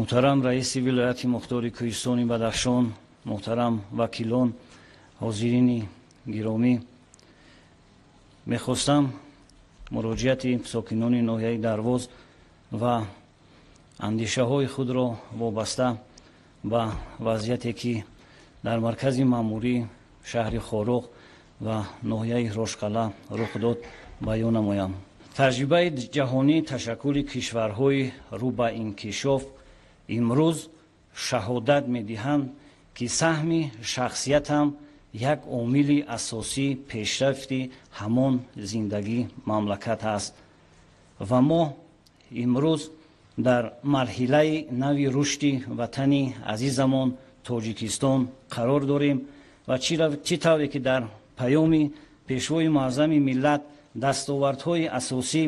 Муҳтарам раиси вилояти мухтори Кӯҳистони Бадахшон, муҳтарам вакилон, ҳозирини гиромӣ, мехостам муроҷиати сокинони ноҳияи Дарвоз ва андешаҳои худро вобаста ба вазъияте, ки дар маркази маъмурии шаҳри Хоруғ ва ноҳияи Рошқалъа рух дод, баён намоям. Таҷрибаи ҷаҳонии ташаккули кишварҳои рӯ ба инкишоф имрӯз шаҳодат медиҳанд, ки саҳми шахсиятам як омили асосии пешрафти ҳамон зиндагии мамлакат аст ва мо имрӯз дар марҳилаи нави рушди ватани азизамон Тоҷикистон қарор дорем ва чӣ тавре ки дар паёми Пешвои Муаззами миллат дастовардҳои асосӣ,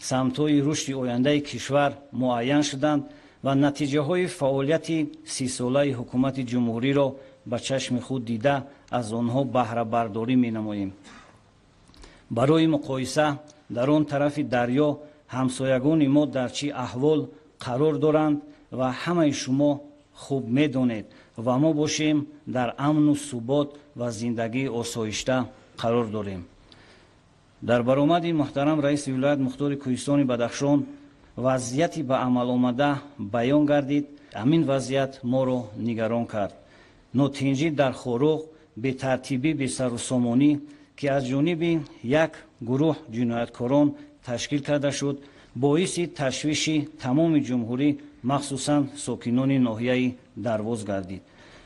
самтҳои рушди ояндаи кишвар муайян шуданд ва натиҷаҳои фаъолияти 30-солаи ҳукумати ҷумҳуриро ба чашми худ дида, аз онҳо баҳрабардорӣ менамоем. Барои муқоиса, дар он тарафи дарё ҳамсоягони мо дар чӣ аҳвол қарор доранд ва ҳамаи шумо хуб медонед ва мо бошем дар амну субот ва зиндагии осоишта қарор дорем. Дар баромади муҳтарам раиси вилоят мухтори Кӯҳистони Бадахшон вазъияти ба амал омада баён гардид. Ҳамин вазъият моро нигарон кард. Нотинҷӣ дар Хоруғ, бетартибӣ, бесарусомонӣ, ки аз ҷониби як гурӯҳ ҷинояткорон ташкил карда шуд, боиси ташвиши тамоми ҷумҳурӣ, махсусан сокинони ноҳияи Дарвоз гардид.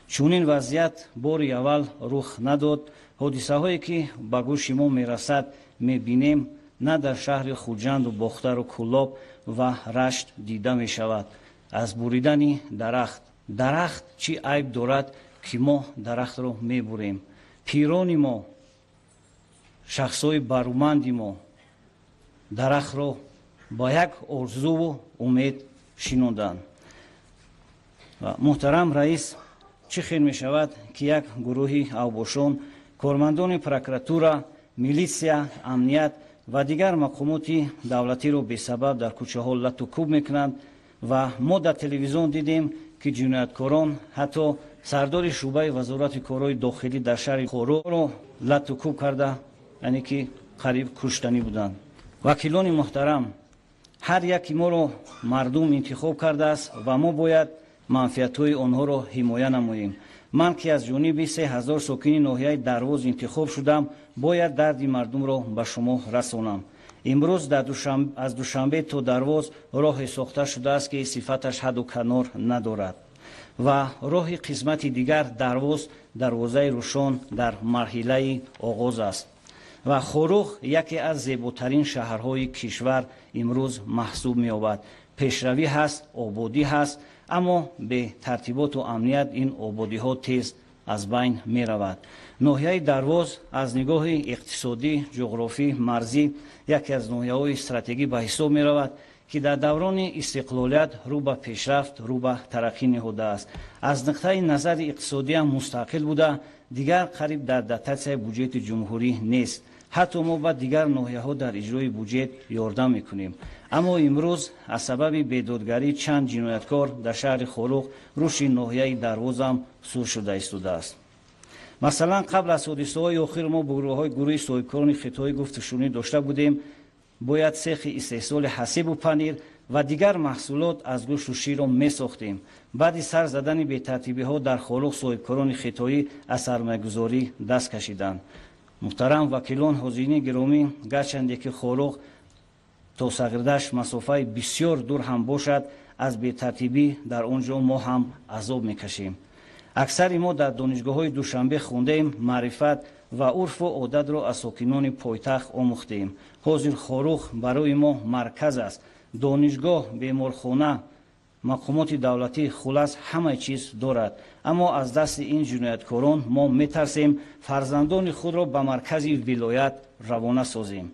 Чунин вазъият бори аввал рух надод. Ҳодисаҳое, ки ба гӯши мо мерасад, мебинем, на дар шаҳри Хуҷанду Бохтару Кӯлоб ва Рашт дида мешавад. Аз буридани дарахт. Дарахт чӣ айб дорад, ки мо дарахтро мебурем? Пирони мо, шахсҳои баруманди мо дарахтро ба як орзуву умед шинонданд. Муҳтарам раис, чӣ хел мешавад, ки як гурӯҳи авбошон кормандони прокуратура, милитсия, амният ва дигар мақомоти давлатиро бесабаб дар кӯчаҳо лату кӯб мекунанд ва мо дар телевизион дидем, ки ҷинояткорон ҳатто сардори шӯъбаи вазорати корҳои дохилӣ дар шаҳри Хоруғро лату кӯб карда, яъне ки қариб куштанӣ буданд. Вакилони муҳтарам, ҳар яки моро мардум интихоб кардааст ва мо бояд манфиатҳои онҳоро ҳимоя намоем. Ман, ки аз ҷониби 3000 сокини ноҳияи Дарвоз интихоб шудам, бояд дарди мардумро ба шумо расонам. Имрӯз аз Душанбе то Дарвоз роҳе сохта шудааст, ки сифаташ ҳадду канор надорад ва роҳи қисмати дигар Дарвоз, дарвозаи Рӯшон дар марҳилаи оғоз аст ва Хоруғ яке аз зеботарин шаҳрҳои кишвар имрӯз маҳсуб меёбад. Пешравӣ ҳаст, ободӣ ҳаст, аммо бетартиботу амният ин ободиҳо тез аз байн меравад. Ноҳияи Дарвоз аз нигоҳи иқтисодӣ, ҷуғрофӣ, марзӣ яке аз ноҳияҳои стратегӣ ба ҳисоб меравад, ки дар даврони истиқлолият рӯ ба пешрафт, рӯ ба тараққӣ ниҳодааст. Аз нуқтаи назари иқтисодиам мустақил буда, дигар қариб дар дотатсияи буҷети ҷумҳурӣ нест. Ҳатто мо ба дигар ноҳияҳо дар иҷрои буҷет ёрдам мекунем. Аммо имрӯз аз сабаби бедодгарии чанд ҷинояткор дар шаҳри Хоруғ рушди ноҳияи Дарвозам сур шуда истодааст. Масалан, қабл аз ҳодисаҳои охир мо бо гурӯҳи соҳибкорони хитоӣ гуфтушунид дошта будем. Бояд сехи истеҳсоли ҳасибу панир ва дигар маҳсулот аз гӯшту ширро месохтем. Баъди сар задани бетартибиҳо дар Хоруғ соҳибкорони хитоӣ аз сармоягузорӣ даст кашиданд. Муҳтарам вакилон, ҳозирини гиромӣ, гарчанде ки Хоруғ то Сағирдашт масофаи бисёр дур ҳам бошад, аз бетартибӣ дар он ҷо мо ҳам азоб мекашем. Аксари мо дар донишгоҳҳои Душанбе хондаем, маърифат ва урфу одатро аз сокинони пойтахт омӯхтем. Ҳозир Хоруғ барои мо марказ аст. Донишгоҳ, беморхона, мақомоти давлатӣ, хулас ҳама чиз дорад. Аммо аз дасти ин ҷинояткорон мо метарсем фарзандони худро ба маркази вилоят равона созем.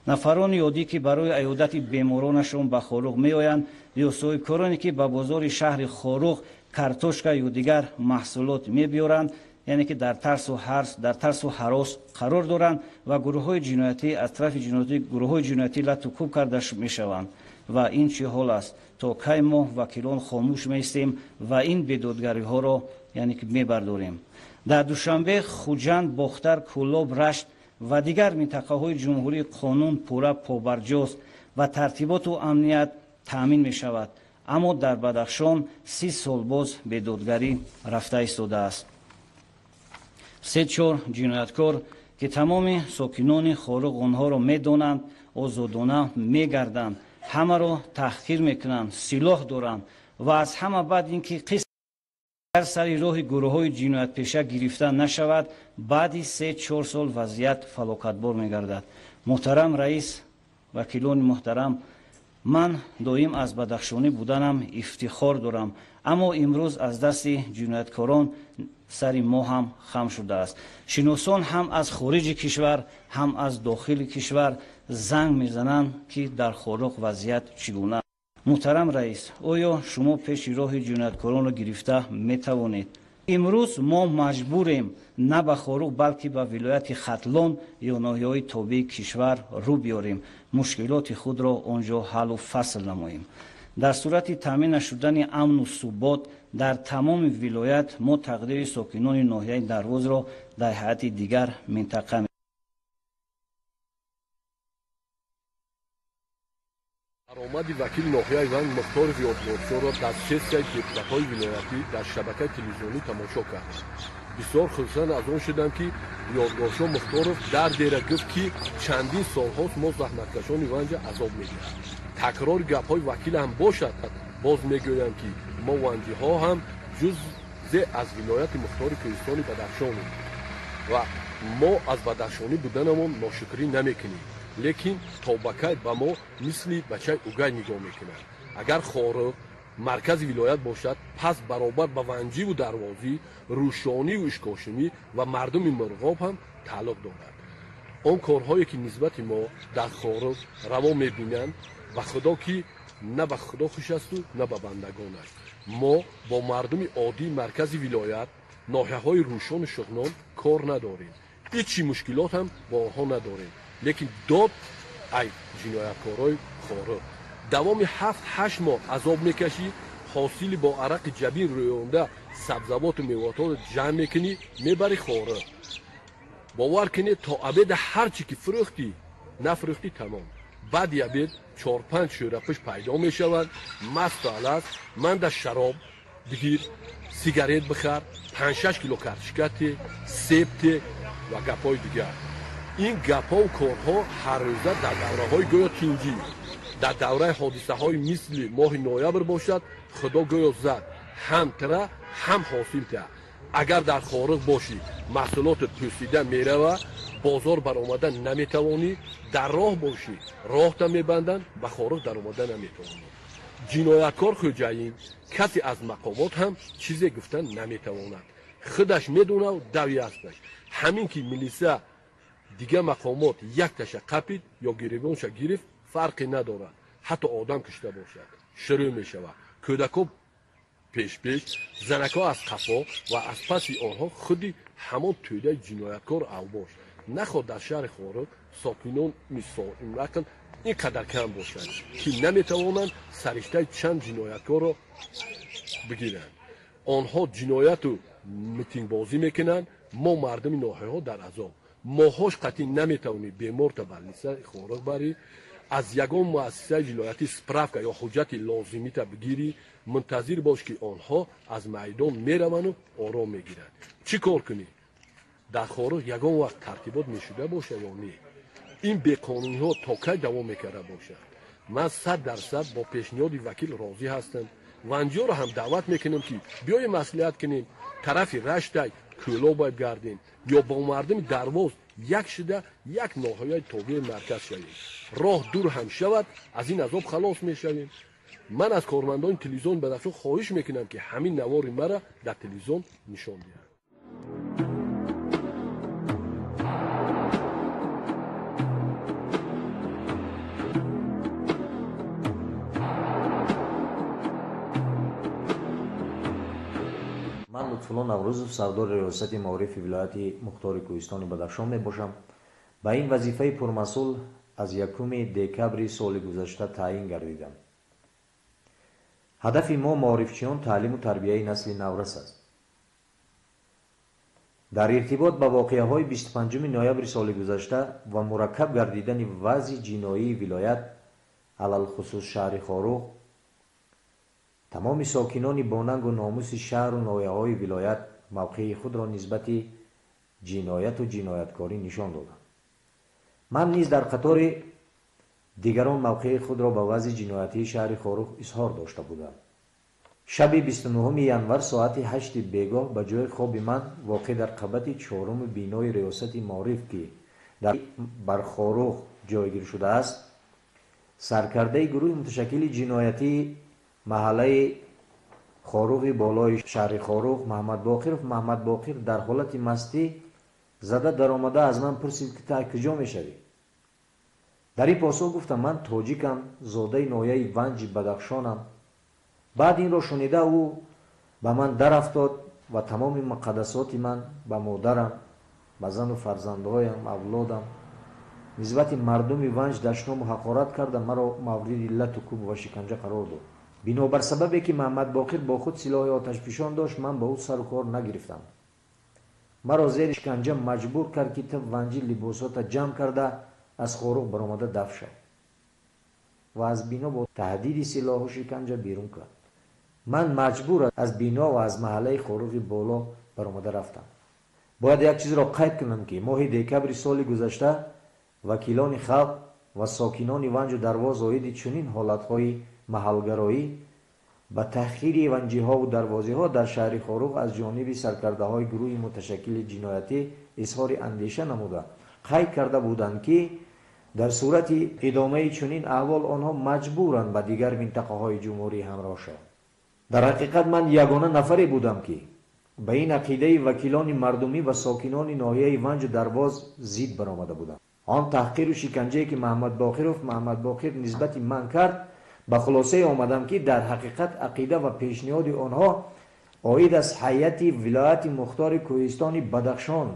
Нафарони оддӣ, ки барои аёдати беморонашон ба Хоруғ меоянд, ё соҳибкороне, ки ба бозори шаҳри Хоруғ картошка ё дигар маҳсулот мебиёранд, яъне ки дар тарсу ҳарос қарор доранд ва гурӯҳҳои ҷиноятӣ аз тарафи ҷиноятӣ гурӯҳҳои ҷиноятӣ лату кӯб карда мешаванд. Ва ин чӣ ҳол аст? То кай мо вакилон хомӯш меистем ва ин бедодгариҳоро, яъне ки, мебардорем? Дар Душанбе, Хуҷанд, Бохтар, Кӯлоб, Рашт ва дигар минтақаҳои ҷумҳурӣ қонун пурра побарҷост ва тартиботу амният таъмин мешавад, аммо дар Бадахшон 30 сол боз бедодгарӣ рафта истодааст. Се-чор ҷинояткор, ки тамоми сокинони Хоруғ онҳоро медонанд, озодона мегарданд, ҳамаро таҳқир мекунанд, силоҳ доранд ва аз ҳама бад ин ки қисм агар сари роҳи гурӯҳҳои ҷиноятпеша гирифта нашавад, баъди 3-4 сол вазъият фалокатбор мегардад. Муҳтарам раис, вакилони муҳтарам, ман доим аз бадахшонӣ буданам ифтихор дорам, аммо имрӯз аз дасти ҷинояткорон сари мо ҳам хам шудааст. Шиносон ҳам аз хориҷи кишвар, ҳам аз дохили кишвар занг мезананд, ки дар Хоруғ вазъият чӣ гуна. Муҳтарам раис, оё шумо пеши роҳи ҷинояткоронро гирифта метавонед? Имрӯз мо маҷбурем на ба Хоруғ, балки ба вилояти Хатлон ё ноҳияҳои тобеи кишвар рӯ биёрем, мушкилоти худро он ҷо ҳаллу фасл намоем. Дар сурати таъмин нашудани амну субот дар тамоми вилоят, мо тақдири сокинони ноҳияи Дарвозро дар ҳайати дигар минтақа Баромади вакили ноҳияи Ванҷ Мухторов Ёдгоршоҳро дар сессияи депутатҳои вилоятӣ дар шабакаи телевизионӣ тамошо кардам. Бисёр хурсанд аз он шудам, ки Ёдгоршоҳ Мухторов дар дера гуфт, ки чандин солҳост мо заҳматкашони Ванҷа азоб медиҳад. Такрори гапҳои вакил ҳам бошад, боз мегӯям, ки мо ванҷиҳо ҳам ҷузъе аз вилояти мухтори кӯҳистони Бадахшонем ва мо аз бадахшонӣ буданамон ношукрӣ намекунем, лекин то ба кай ба мо мисли бачаи угай нигоҳ мекунанд? Агар Хоруғ маркази вилоят бошад, пас баробар ба Ванҷиву Дарвозӣ, Рӯшониву Ишкошимӣ ва мардуми Мурғоб ҳам тааллуқ дорад. Он корҳое, ки нисбати мо дар Хоруғ раво мебинанд, ба Худо ки на ба Худо хуш асту, на ба бандагонаш. Мо бо мардуми оддии маркази вилоят, ноҳияҳои Рӯшону Шуғнон кор надорем, ҳеҷ чӣ мушкилот ҳам бо онҳо надорем, лекин дод ай ҷинояткорҳои Хоруғ. Давоми 7-8 моҳ азоб мекашӣ, ҳосили бо арақи ҷабин рӯёнда сабзавоту меваотро ҷамъ мекунӣ, мебарӣ Хоруғ. Бовар кунед, то обеда ҳар чӣ ки фурӯхтӣ, нафурӯхтӣ, тамом. Баъди обед чор-панҷ шӯрапӯш пайдо мешаванд, масту алас: манда шароб бигир, сигарет бихар, 5-6 кило картишка те, себ те ва гапҳои дигар. Ин гапҳову корҳо ҳаррӯза дар давраҳои гӯё тинҷӣ, дар давраи ҳодисаҳои мисли моҳи ноябр бошад, Худо гӯё зад ҳам тира, ҳам ҳосил та. Агар дар Хоруғ бошӣ, маҳсулотат пӯсида мерава, бозор баромада наметавонӣ, дар роҳ бошӣ, роҳта мебанданд, ба Хоруғ даромада наметавонӣ. Ҷинояткор хӯҷаин, касе аз мақомот ҳам чизе гуфта наметавонад, худаш медонав дави асташ. Ҳамин ки милиса, дигар мақомот якташа қапид ё гиребонша гирифт, фарқе надорад, ҳатто одам кушта бошад, шурӯъ мешавад. Кӯдако пешпеш, занако аз қафо ва аз паси онҳо худи ҳамон тӯдаи ҷинояткор авбош. Нахоҳ дар шаҳри Хоруғ сокинони соимақл ин қадар кам бошанд, ки наметавонанд сариштаи чанд ҷинояткорро бигиранд. Онҳо ҷинояту митингбозӣ мекунанд, мо мардуми ноҳияҳо дар азоб. Моҳош қатъӣ наметавонӣ беморта больницаи Хоруғ барӣ, аз ягон муассисаи вилоятӣ справка ё ҳуҷҷати лозимита бигирӣ. Мунтазир бош, ки онҳо аз майдон мераванду ором мегиранд. Чӣ кор кунӣ? Дар Хоруғ ягон вақт тартибот мешуда бошад ё не? Ин беқонуниҳо то кай давом мекарда бошад? Ман 100% бо пешниҳоди вакил розӣ ҳастам. Ванҷиёро ҳам даъват мекунем, ки биёем маслиҳат кунем, тарафи Раштай, Кӯлобай гардем ё бо мардуми Дарвоз як шуда, як ноҳияи тобеи марказ шавем. Роҳ дур ҳам шавад, аз ин азоб халос мешавем. Ман аз кормандони телевизиони Бадахшон хоҳиш мекунам, ки ҳамин навори мара дар телевизион нишон диҳанд. Ман Лутфулло Наврӯзов, сардори Риёсати маорифи вилояти мухтори кӯҳистони Бадахшон мебошам. Ба ин вазифаи пурмасъул аз 1 декабри соли гузашта таъин гардидам. Ҳадафи мо маорифчиён таълиму тарбияи насли наврас аст. Дар иртибот ба воқеаҳои 25 ноябри соли гузашта ва мураккаб гардидани вазъи ҷиноии вилоят, алалхусус шаҳри Хоруғ, тамоми сокинони бонангу номуси шаҳру ноҳияҳои вилоят мавқеи худро нисбати ҷинояту ҷинояткорӣ нишон доданд. Ман низ дар қатори дигарон мавқеи худро ба вазъи ҷиноятии шаҳри Хоруғ изҳор дошта будам. Шаби 29 январ соати 8 бегоҳ ба ҷои хоби ман воқеъ дар қабати чоруми бинои риёсати маориф, ки дар Бархоруғ ҷойгир шудааст, саркардаи гурӯҳи муташаккили ҷиноятии маҳаллаи Хоруғи болои шаҳри Хоруғ Маҳмадбоқиров Маҳмадбоқир дар ҳолати мастӣ зада даромада аз ман пурсид, ки ту куҷо мешавӣ? Дар ин посух гуфтам: ман тоҷикам, зодаи ноҳияи Ванҷи Бадахшонам. Баъд инро шунида ӯ ба ман дарафтод ва тамоми муқаддасоти ман ба модарам, ба зану фарзандҳоям, авлодам нисбати мардуми Ванҷ дашному ҳақорат карда маро мавриди лату куб ва шиканҷа қарор дод. Бинобар сабабе ки Маҳмадбоқир бо худ силоҳи оташфишон дошт, ман ба ӯ сару кор нагирифтам. Маро зери шиканҷа маҷбур кард, ки ту ванҷи либосота ҷамъ карда аз Хоруғ баромада даф шав ва аз бино бо таҳдиди силоҳу шиканҷа берун кард. Ман маҷбур аз бино ва аз маҳаллаи Хоруғи боло баромада рафтам. Бояд як чизро қайд кунам, ки моҳи декабри соли гузашта вакилони халқ ва сокинони Ванҷу Дарвоз оиди чунин ҳолатҳои маҳалгароӣ ба таҳқири ванҷиҳову дарвозиҳо дар шаҳри Хоруғ аз ҷониби саркардаҳои гурӯҳи муташаккили ҷиноятӣ изҳори андеша намуда қайд карда буданд, ки дар сурати идомаи чунин аҳвол онҳо маҷбуранд ба дигар минтақаҳои ҷумҳурӣ ҳамроҳ шаванд. Дар ҳақиқат ман ягона нафаре будам, ки ба ин ақидаи вакилони мардумӣ ва сокинони ноҳияи Ванҷу Дарвоз зид баромада будам. Он таҳқиру шиканҷае ки Маҳмадбоқиров Маҳмадбоқир нисбати ман кард, ба хулосае омадам, ки дар ҳақиқат ақида ва пешниҳоди онҳо оид аз ҳайати вилояти мухтори кӯҳистони Бадахшон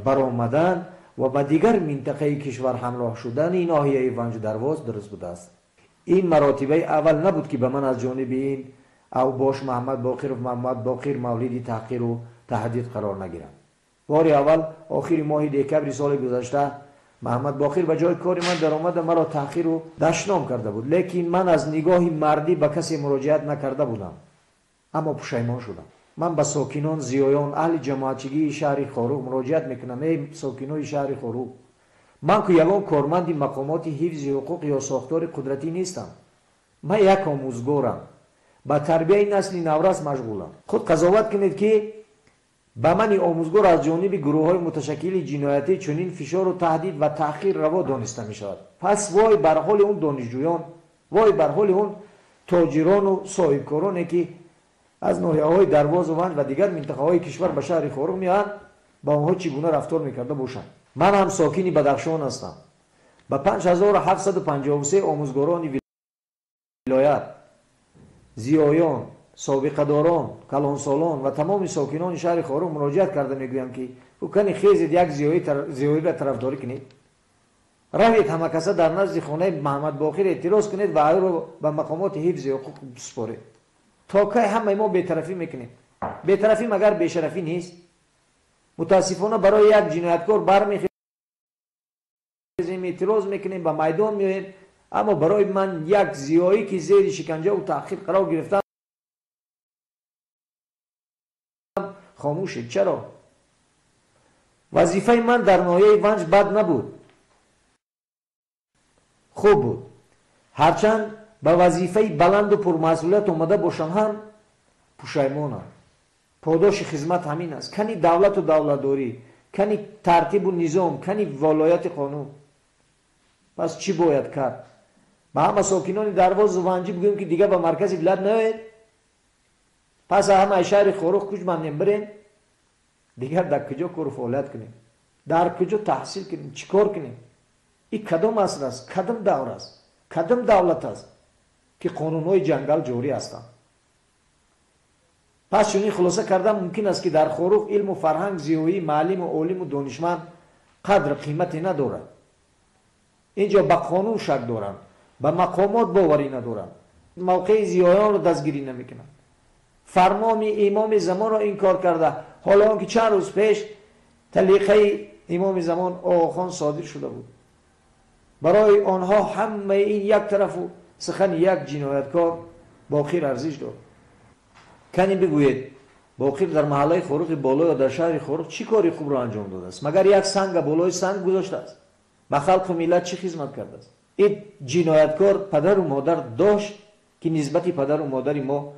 баромадан ва ба дигар минтақаи кишвар ҳамроҳ шудани ноҳияи Ванҷу Дарвоз дуруст будааст. Ин маротибаи аввал набуд, ки ба ман аз ҷониби ин авбош Маҳмадбоқиров Маҳмадбоқир мавриди таҳқиру таҳдид қарор нагирам. Бори аввал охири моҳи декабри соли гузашта Маҳмадбоқир ба ҷои кори ман даромада маро таҳқиру дашном карда буд, лекин ман аз нигоҳи мардӣ ба касе муроҷиат накарда будам, аммо пушаймон шудам. Ман ба сокинон, зиёён, аҳли ҷамоатчигии шаҳри Хоруғ муроҷиат мекунам: эй сокинои шаҳри Хоруғ, ман ку ягон корманди мақомоти ҳифзи ҳуқуқ ё сохтори қудратӣ нестам. Ман як омӯзгорам, ба тарбияи насли наврас машғулам. Худ қазоват кунед, ки ба мани омӯзгор аз ҷониби гурӯҳҳои муташаккили ҷиноятӣ чунин фишору таҳдид ва таъхир раво дониста мешавад. Пас вой бар ҳоли он донишҷӯён, вой бар ҳоли он тоҷирону соҳибкороне, ки аз ноҳияҳои Дарвозу Ванҷ ва дигар минтақаҳои кишвар ба шаҳри Хоруғ меоянд, ба онҳо чӣ гуна рафтор мекарда бошанд. Ман ҳам сокини Бадахшон ҳастам. Ба 5753 омӯзгорони вилоят, зиёён, собиқадорон, калонсолон ва тамоми сокинони шаҳри Хоруғ муроҷиат карда мегӯям, ки кани хезед, як зиёиро тарафдорӣ кунед, равед ҳамакаса дар назди хонаи Маҳмадбоқир эътироз кунед ва ӯро ба мақомоти ҳифзи ҳуқуқ супоред. То кай ҳамаи мо бетарафӣ мекунем? Бетарафӣ магар бешарафӣ нест? Мутаассифона барои як ҷинояткор бармехезем, эътироз мекунем, ба майдон меоем, аммо барои ман як зиёӣ, ки зери шиканҷаву таҳқир қарор гирифтам, хомӯшед. Чаро? Вазифаи ман дар ноҳияи Ванҷ бад набуд, хуб буд. Ҳарчанд ба вазифаи баланду пурмасъулият омада бошам ҳам пушаймонам. Подоши хизмат ҳамин аст. Кани давлату давлатдорӣ, кани тартибу низом, кани волояти қонун. Пас чӣ бояд кард? Ба ҳама сокинони Дарвозу Ванҷӣ бигӯем, ки дигар ба маркази вилоят наоед? Пас ҳамаи шаҳри Хоруғ куҷ мандем бирем? Дигар дар куҷо кору фаъолият кунем? Дар куҷо таҳсил кунем? Чӣ кор кунем? Ин кадом аср аст? Кадом давр аст? Кадом давлат аст, ки қонунҳои ҷангал ҷорӣ ҳастанд? Пас чунин хулоса кардан мумкин аст, ки дар Хоруғ илму фарҳанг, зиёӣ, маълиму олиму донишманд қадр қимате надорад. Инҷо ба қонун шак доранд, ба мақомот боварӣ надоранд. Мавқеи зиёёнро дастгирӣ намекунанд. Фармони имоми замонро инкор карда, ҳоло он ки чанд рӯз пеш талиқаи имоми замон Оғохон содир шуда буд. Барои онҳо ҳамаи ин як тарафу сухани як ҷинояткор Боқир арзиш дорад. Кани бигӯед, Боқир дар маҳаллаи Хоруғи боло ё дар шаҳри Хоруғ чӣ кори хубро анҷом додааст? Магар як санга болои санг гузоштааст? Ба халқу миллат чӣ хизмат кардааст? Ин ҷинояткор падару модар дошт ки нисбати падару модари мо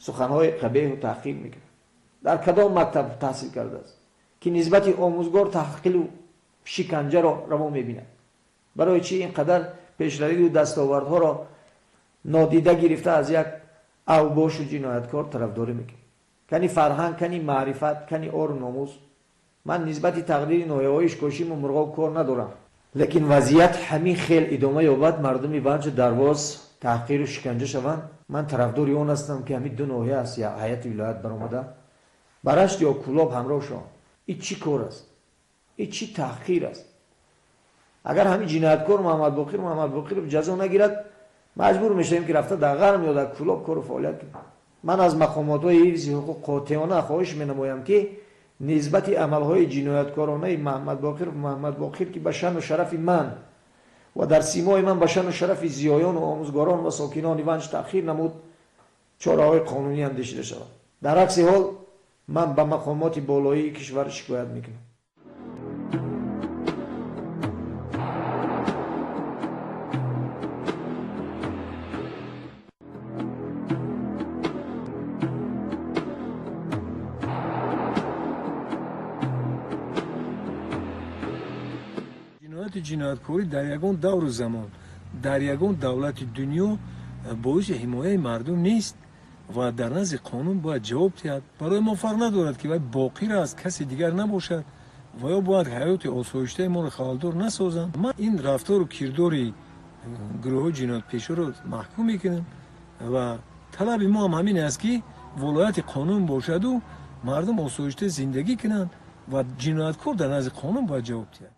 суханҳои қабеҳу таҳқир мекунад. Дар кадом мактаб таҳсил кардааст ки нисбати омӯзгор таҳқиру шиканҷаро раво мебинад? Барои чӣ ин қадар пешравию дастовардҳоро нодида гирифта аз як авбошу ҷинояткор тарафдорӣ мекунад? Кани фарҳанг, кани маърифат, кани ору номус. Ман нисбати тақдири ноҳияҳои Ишкошиму Мурғоб кор надорам, лекин вазъият ҳамин хел идома ёбад, мардуми Ванҷу Дарвоз таҳқиру шиканҷа шаванд. Ман тарафдори он ҳастам ки ҳамин ду ноҳия аз ҳайати вилоят баромада ба Рашт ё Кӯлоб ҳамроҳ шаванд. Ин чӣ кор аст? Ин чӣ таҳқир аст? Агар ҳамин ҷинояткор Муҳаммадбоқир Муҳаммадбоқиров ҷазо нагирад, маҷбур мешавем ки рафта дар Ғарм ё дар Кӯлоб кору фаъолият кунем. Ман аз мақомотҳои ҳифзи ҳуқуқ қотеона хоҳиш менамоям ки нисбати амалҳои ҷинояткоронаи Муҳаммадбоқиров Муҳаммадбоқир, ки ба шаъну шарафи ман ва дар симои ман ба шаъну шарафи зиёёну омӯзгорон ва сокинони Ванҷ таъхир намуд, чораҳои қонунӣ андешида шавад. Дар акси ҳол ман ба мақомоти болоии кишвар шикоят мекунам. Ҷинояткорӣ дар ягон давру замон, дар ягон давлати дунё боиси ҳимояи мардум нест ва дар назди қонун бояд ҷавоб диҳад. Барои мо фарқ надорад ки вай Боқир аст, касе дигар набошад ва ё бояд ҳаёти осоиштаи моро халалдор насозанд. Ман ин рафтору кирдори гурӯҳҳои ҷиноятпешаро маҳкум мекунам ва талаби мо ҳам ҳамин аст ки вилояти қонун бошаду мардум осоишта зиндагӣ кунанд ва ҷинояткор дар назди қонун бояд ҷавоб диҳад.